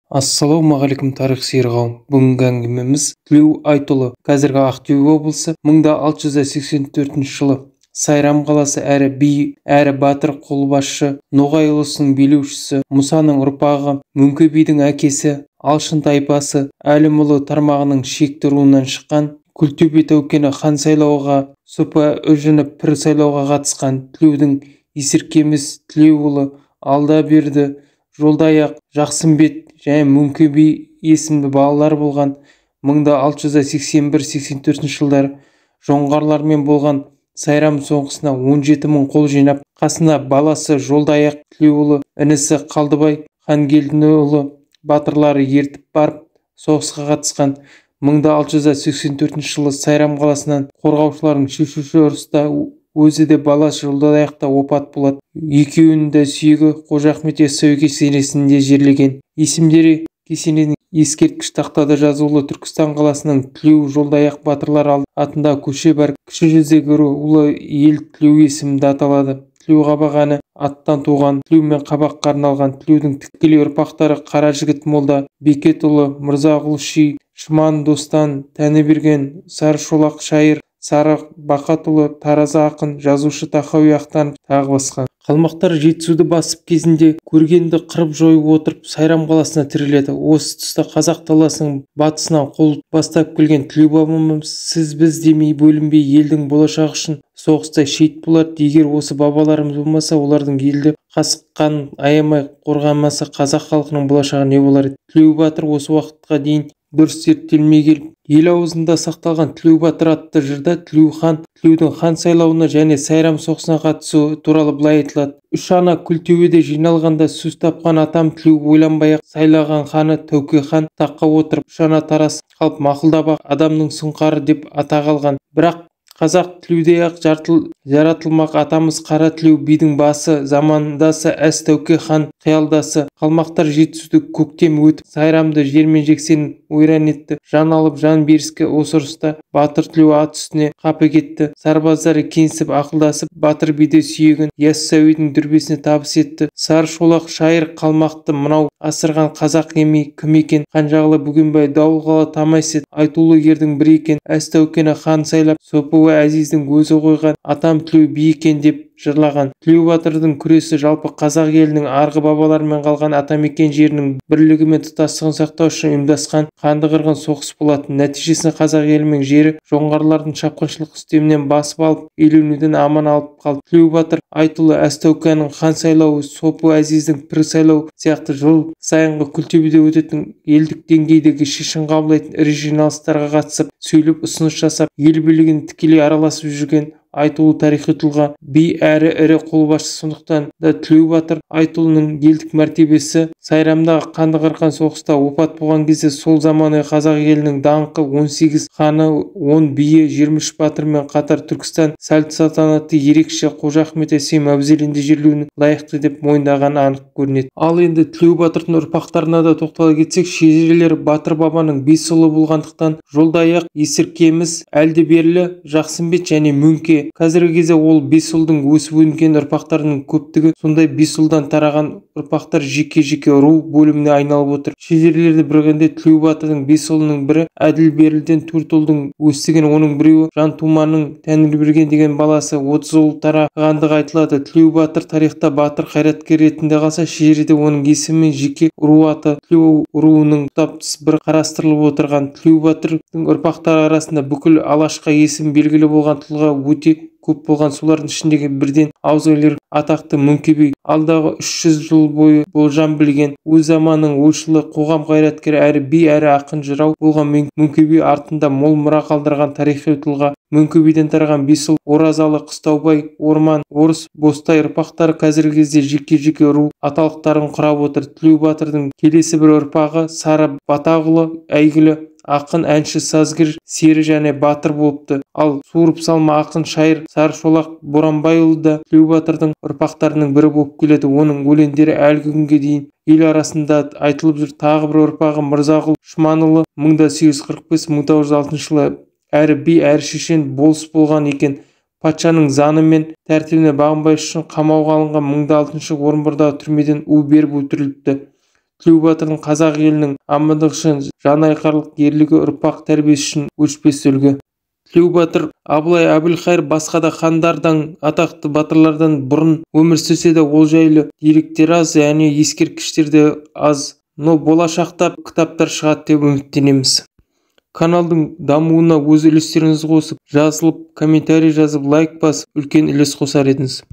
Ассалаумағалейкум, тарих сүйер қауым. Бүгінгі әңгімеміз Тілеу Айтұлы, қазіргі Ақтөбе облысы, 1684 жылы Сайрам қаласы әрі би, әрі батыр қолбасшы, Ноғай ұлысының билеушісі, Мұсаның ұрпағы, Мөңке бидің әкесі, Алшын тайпасы, Әлімұлы тармағының шекті руынан шыққан, Күлтөбе Тәукені хан сайлауға, Сопы Үжіні пір сайлауға қатысқан Тілеудің Есіркеміс Тілеуұлы, Алдаберді, Жолдаяқ, Жақсымбет және Мөңке би есімді балалар болған. 1681-84 жылдары жоңғарлармен болған Сайрам соғысына 17 мың қол жинап, қасына баласы Жолдаяқ Тілеуұлы, інісі Қалдыбай Хангелдіұлы батырлары ертіп барып соғысқа қатысқан. 1684 жылы Сайрам қаласынан қорғаушылардың шешуші ұрыста өзі де баласы Жолдаяқ та опат болады. Екеуінің де сүйегі Қожа Ахмет Яссауи кесенесінде жерлеген. Есімдері кесененің ескерткіш тақтада жазулы. Түркістан қаласының Тілеу Жолдаяқ батырлар атындағы көше бар. Кіші жүздегі рулы ел Тілеу есімді аталады. Тілеу қабақ әні аттан туған Тілеу мен қабаққа арналған. Тілеудің тікелей ұрпақтары Қара Жігіт молда, Бекетұлы, Мырзағұл ши, Шыман Достан, Тәніберген, Сары Шолақ шайыр, Сары Бақатұлы, Таразы ақын, жазушы Тахауи Ахтанов, тағы басқа. Қалмақтар Жетісуды басып кезінде көргенді қырып жойып отырып Сайрам қаласына тіреледі. Осы тұста қазақ даласының батысынан қол бастап келген Тілеу бабамыз сіз біз демей бөлінбей елдің болашағы үшін соғыста шейіт болар. Егер осы бабаларымыз болмаса, олардың елді қасық қанын аямай қорғамаса, қазақ халқының болашағы не болар еді? Тілеу батыр осы уақытқа дейін дұрыс зерттелмей келіп, ел аузында сақталған Тілеу батыр атты жырда Тілеу хан, Тілеудің хан сайлауына және Сайрам соғысына қатысуы туралы былай айтылады. Үш ана Күлтөбеде жиналғанда сөз тапқан атам Тілеу ойланбай-ақ сайлаған ханы Тәуке хан таққа отырып, үш ана Тарас қалып мақұлдап ақ адамның сұңқары деп атақ алған. Бірақ қазақ Тілеудей-ақ жаратылмақ атамыз Қара Тілеу бидің басы, замандасы әз Тәуке хан қиялдасы. Қалмақтар Жетісуды көктем өтіп, Сайрамды жермен жексен ойран етті. Жан алып жан беріске осы ұрыста батыр Тілеу ат үстіне қапы кетті. Сарбаздары кеңісіп ақылдасып, батыр биді сүйегін Яссауидің дүрбесіне табыс етті. Сары Шолақ шайыр қалмақты мынау асырған қазақ емей кім екен? Қанжағалы Бөгенбай Дауылқала Тамай Сет айтулы ердің бірі екен. Әз Тәукені хан сайлап, Сопы Әзиздің өзі қойған атам Тілеу би екен деп жырлаған. Тілеу батырдың күресі жалпы қазақ елінің арғы бабаларымен қалған атамекен жерінің бірлігі мен тұтастығын сақтау үшін ұйымдасқан қанды қырғын соғыс болатын. Нәтижесінде қазақ елінің жері жоңғарлардың шапқыншылық үстемінен басып алып, иеленуден аман алып қалды. Тілеу батыр Айтұлы әз Тәукенің хан сайлауы, Сопы Әзиздің пір сайлауы сияқты жыл сайынғы Күлтөбеде өтетін елдік деңгейдегі шешім қабылдайтын ірі жиналыстарға қатысып, сөйлеп ұсыныс жасап, ел билігіне тікелей араласып жүрген айтулы тарихи тұлға, би әрі ірі қолбасшы. Сондықтан да Тілеу батыр Айтұлының елдік мәртебесі Сайрамдағы қанды қырған соғыста опат болған кезде сол заманауи қазақ елінің даңқы 18 ханы, 10 биі, 23 батырмен қатар Түркістан сәлт-салтанатты ерекше Қожа Ахмет Яссауи мавзолейінде жерлеуін лайықты деп мойындағаны анық көрінеді. Ал енді Тілеу батырдың ұрпақтарына да тоқтала кетсек, шежірелер батыр бабаның 5 ұлы болғандықтан Жолдаяқ, Есіркеміс, Әлдіберлі, Жақсымбет және Мөңке. Қазіргі кезде ол 5 ұлдың өсіп өнген ұрпақтарының көптігі, сондай 5 ұлдан тараған ұрпақтар жеке-жеке ру бөліміне айналып отыр. Шежірелерді біргенде Тілеу батырдың 5 ұлының бірі Әділберліден 4 ұлдың өстіген, оның біреуі Жантуманның Тәңірберген деген баласы 30 ұл тарағандығы айтылады. Тілеу батыр тарихта батыр қайраткер ретінде қалса, шежіреде оның есімі мен жеке ру аты Тілеу руының тұтас бір қарастырылып отырған. Тілеу батырдың ұрпақтары арасында бүкіл Алашқа есімі белгілі болған тұлға өте көп болған. Солардың ішіндегі бірден ауыз ілер атақты Мөңке би алдағы 300 жыл бойы болжам білген, өз заманының ойшылы, қоғам қайраткері, әрі би, әрі ақын жырау болған Мөңке би артында мол мұра қалдырған тарихи тұлға. Мөңке биден тараған 5 ұл Оразалы, Қыстаубай, Орман, Орыс, Бостай ұрпақтары қазіргі кезде жеке-жеке ру аталықтарын құрап отыр. Тілеу батырдың келесі бір ұрпағы Сары Батағұлы әйгілі ақын, әнші, сазгер, сері және батыр болыпты. Ал суырып салма ақын, шайыр Сары Шолақ Боранбайұлы да Тілеу батырдың ұрпақтарының бірі болып келеді. Оның өлеңдері әлі күнге дейін ел арасында айтылып жүр. Тағы бір ұрпағы Мырзағұл Шыманұлы 1845-1906 жылы әрі би, әрі шешен болыс болған екен. Патшаның заңы мен тәртібіне бағынбай үшін қамауға алынған 1006 Орынбордағы түрмеден у беріп өлтіріліпті. Тілеу батырдың қазақ елінің амандығы үшін жан айқарлық ерлігі ұрпақ тәрбиесі үшін өшпес үлгі. Тілеу батыр Абылай, Әбілқайыр, басқа да хандардан, атақты батырлардан бұрын өмір сүрсе де, ол жайлы деректер аз және ескерткіштер де аз. Но болашақта кітаптар шығады деп үміттенеміз. Каналдың дамуына өз үлестеріңізді қосып, жазылып, комментарий жазып, лайк басып, үлкен үлес қосар едіңіз.